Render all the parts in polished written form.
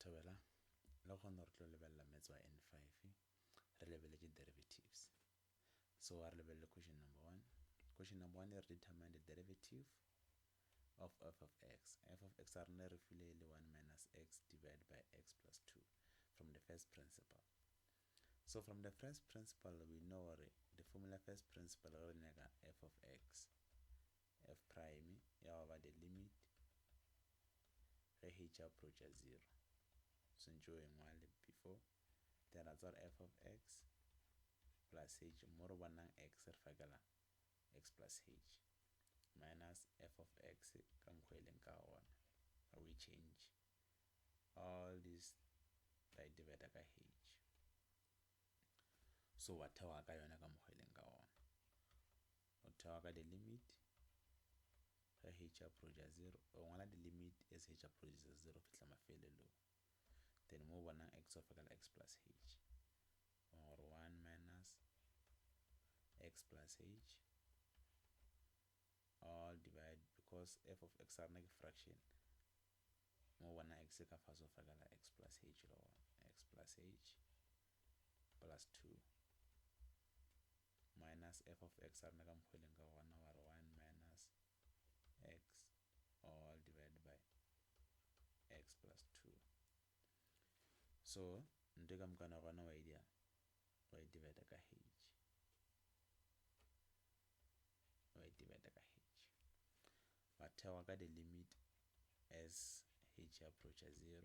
Thobela, le kgona re tlo lebelela metse wa N5 re lebeletše derivatives. So a re lebelele question number 1. Question number 1 re determine the derivative of f of x. F of x a rena re file e le 1 minus x divided by x plus 2 from the first principle. So from the first principle we know gore the formula first principle ge re nyaka f of x, f prime ya go ba the limit ge h approacha 0, swantše o e ngwale before, then ra tseba gore f of x plus h, mo re bonang x re fakela x plus h minus f of x ka mokgwa e leng ka gona, ga we change all this, ra e divide ka h. So wa theoga ka yona ka mokgwa e leng ka gona, o theoga ka the limit ge h approacha 0, o ngwala the limit as h approaches 0 fihla mafelelong, then mo bonang x o fakela x plus h, gore 1 minus x plus h all divide, because f of x a rena ke fraction, mo bona x ka fase o fakela x plus h le gona x plus h plus 2 minus f of x a rena ka mokgwa e leng ka gona, wa re 1 minus x all divided by x plus 2. So nto ka mokana gona wa e dia, wa e divide ka h, wa e divide ka h, wa thewa ka the limit as h approacha 0,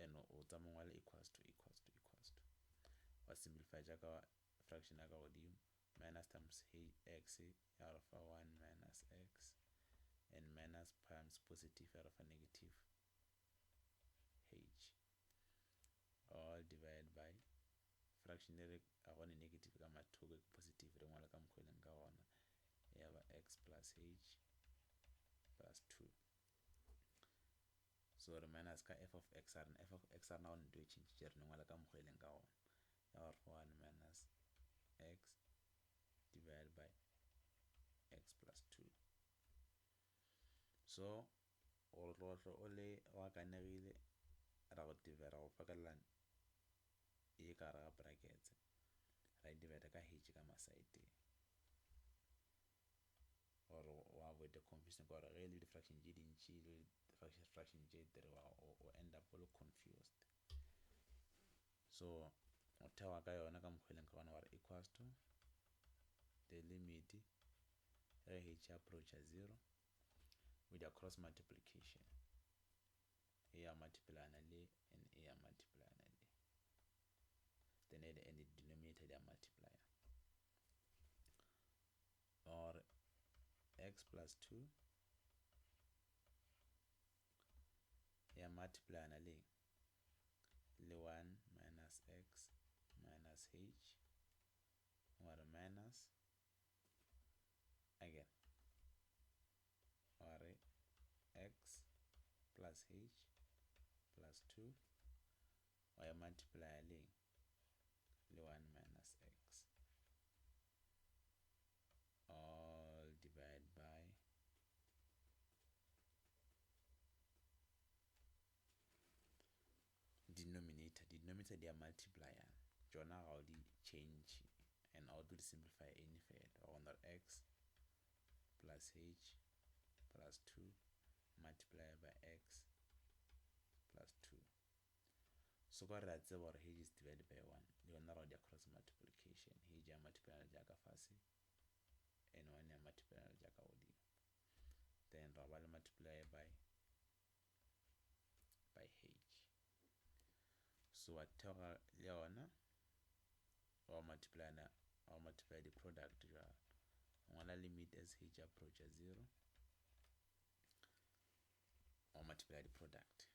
and o tsamaya ngwale equals to equals to equals to, wa simplify jaaka fraction ya ka godimo, minus times h x ya re fa 1 minus x, and minus times positive ya re fa negative h, all divided by fraction e re a gone negative ka mathoko ke positive, re ngwala ka mokgwa e leng ka gona, ya ba x plus h plus 2. So re minus ka f of x a rena, f of x a rena gone nto e change, re ngwala ka mokgwa e leng ka gona, ya gore 1 minus x divided by x plus 2. So gore tlogo o le o akanegile, ra go divide, go fakelela e ka gare ga brackets, ra e divide ka h ka masaeteng, gore o avoid the confusion, ka gore ge e le di-fraction tše dintši le fraction tše three, o end up o le confused. So o thewa ka yona ka mokgwa e leng ka gona, wa re equals to the limit ge h approacha 0 with a cross multiplication, e ya multiplyana le and e ya multiplyana le, then at the end the denominator they multiplier, or x plus 2 ya multiplyana le 1 minus x minus h, or minus again or x plus h plus 2 wa multiply le 1 minus x, all divide by denominator. Denominator di a multiplier, tšona ga o di change and ga o tlo di simplify any further. Wa gona x plus h plus 2 multiply by x plus 2. So ka re a tseba gore h is divided by 1, le yona ra di cross multiplication, h ya multiply jaaka fase and 1 ya multiply jaaka godimo, then ra ba le multiply by h. So wa theoga le yona, wa multiply na, wa multiply the product jwalo, ngwala limit as h approacha 0, wa multiply the product,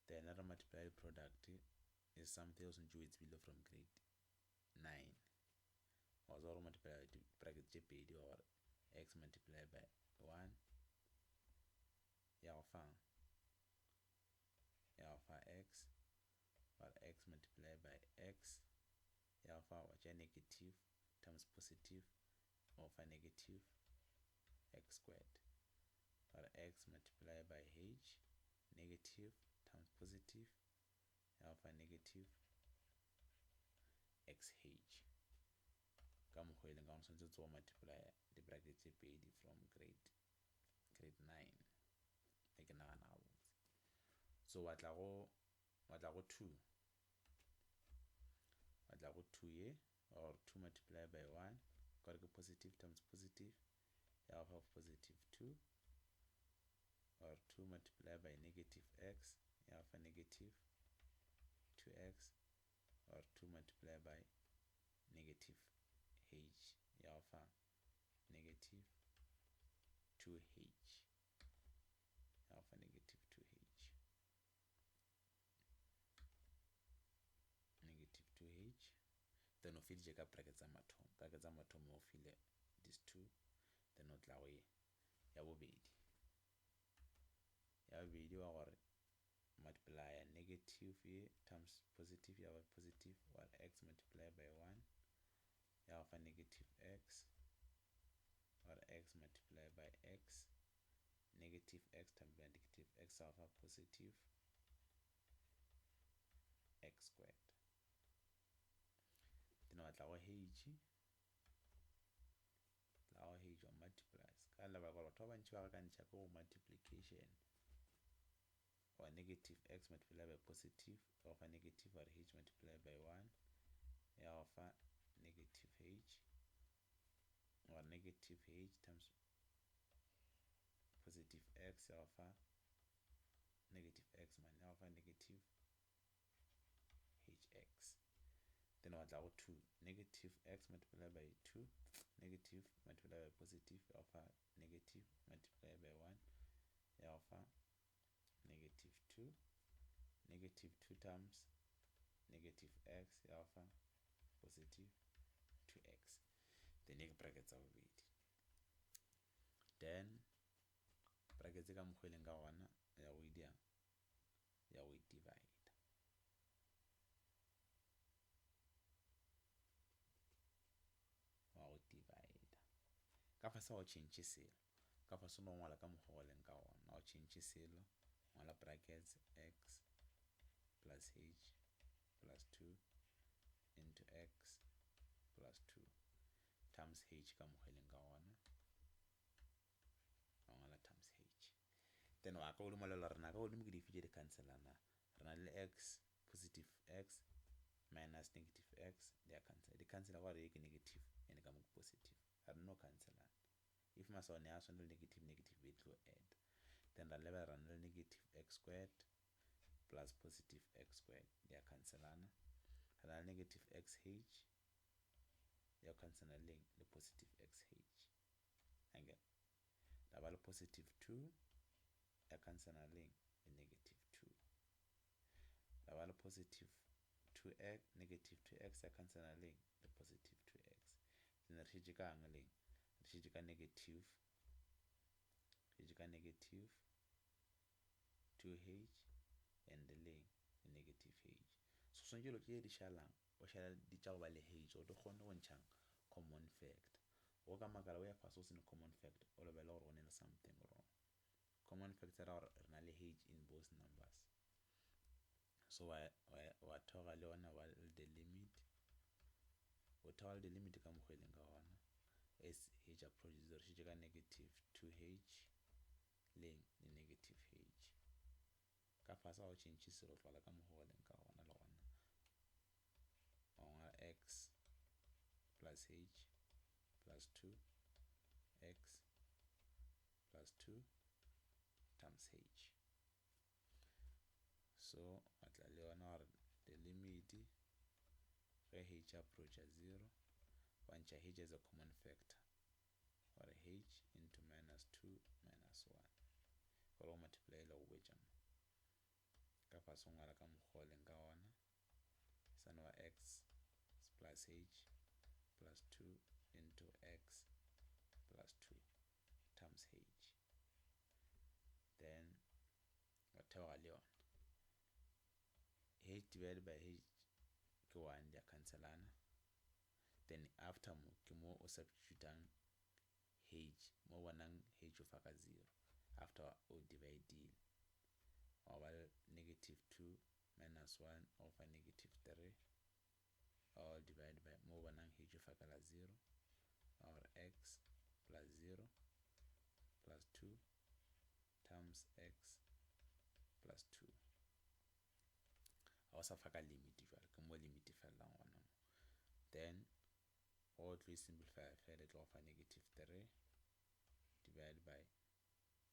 then re multiply the product is something o swantše o e tsebile from grade 9, wa tseba gore multiply di bracket tše pedi, wa gore x multiply by 1 ya go fang, ya go fa x, or x multiply by x ya go fa, wa tšea negative times positive wa fa negative x squared, or x multiply by h negative times positive ya go fa negative xh ka mokgwa e leng ka gona swanetše tsogo multiply di-bracket tše pedi from grade grade 9 e ke nagana gabotse so wa tla go wa tla go 2 wa tla go 2 ye wa gore 2 multiply by 1 ka gore ke positive times positive ya go fa positive 2 or 2 multiply by negative x ya go fa negative 2x or 2 multiply by negative h ya go fa negative 2h ya go fa negative 2h negative 2h then o feditše ka bracket tsa mathomo bracket tsa mathomo o file this 2 then o tla go ye ya bobedi ya bobedi wa gore multiply negative ye times positive ya ba positive or x multiply by 1 ya go fa negative x or x multiply by x negative x times by negative x ya go fa positive x squared then wa tla go h tla go h wa multiplies ka lebaka gore batho ba bantši ba gakantšha ke go multiplication or negative x multiply by positive ya go fa negative or h multiply by 1 ya go fa negative h or negative h times positive x ya go fa negative x man ya go fa negative hx then wa tla go 2 negative x multiplied by 2 negative multiplied by positive ya go fa negative multiplied by 1 ya go fa negative 2 negative 2 times negative x ya go fa positive 2x then ye ke bracket tsa bobedi then bracket tse ka mokgwa e leng ka gona ya go e diang ya go e divide wa go divide ka fase ga o tšhentšhe selo ka fase no ngwala ka mokgwa go leng ka gona ga o tšhentšhe selo ngwala brackets x plus h plus 2 into x plus 2 times h ka mokgwa e leng ka gona wa ngwala times h then wa ka godimo lela rena ka godimo ke dife tše di cancelana re na le x positive x minus negative x di a cancela di cancela gore ye ke negative ene ka mo ke positive ga re no cancelana if maswane a swane le negative negative e tlo add then ra lebela ra na le negative x squared plus positive x squared di a cancelana re na le negative xh ya cancela leng le positive xh ange la ba le positive 2 ya cancela leng le negative 2 la ba le positive 2x negative 2x ya cancela leng le positive 2x then re šetše ka ang leng re šetše ka negative šetše ka negative 2h and leng le negative h so swanetše dilo tše di šalang o šala di tša go ba le h gore di kgone go ntšhang common factor go ka makala o ya fase o sene common factor o lebele gore go ne le something wrong common factor ra gore re na le h in both numbers so wa, wa, wa theoga le yona wa the limit o theoga le the limit ka mokgwa e leng ka gona as h approaches re šetše ka negative 2h leng le negative h ka fase ga o tšhentšhe selo tlwala ka mokgwa o leng ka gona le gona wa ngwala x plus h plus 2 x plus 2 times h so wa tla le yona gore the limit ge h approacha 0 wa ntšha h as a common factor gore h into minus 2 minus 1 gore o multiply le go boetša mo ka fase o ngwala ka mokgwa o leng ka gona sane wa x plus h plus 2 into x plus 2 times h then wa theoga le yona h divided by h ke 1 di a cancelana then after mo ke mo o substitutang h mo bonang h o fa ka 0 After o dividile, wa ba le negative 2 minus 1 over negative 3 all divided by, mo bonang h o fa ka la 0, or x plus 0 plus 2 times x plus 2. Ga o sa fa ka limit jwale, ke mo limit e felelang gona mo. Then go tlo e simplify fela, e tlo go fa negative 3 divided by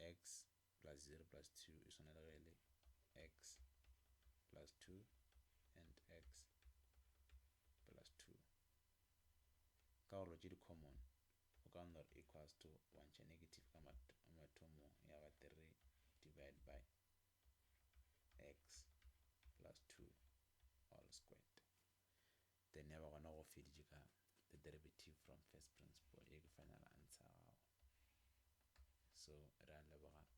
x plus 0 plus 2 e swana le ge e le x plus 2 and x plus 2. Ka gore tše di common, o ka nna gore equals to wa ntšha negative ka mathomong, ya ba 3 divided by x plus 2 all squared. Then ya ba gona go feditše ka the derivative from first principle. Ye ke final answer ya gago. So re a leboga.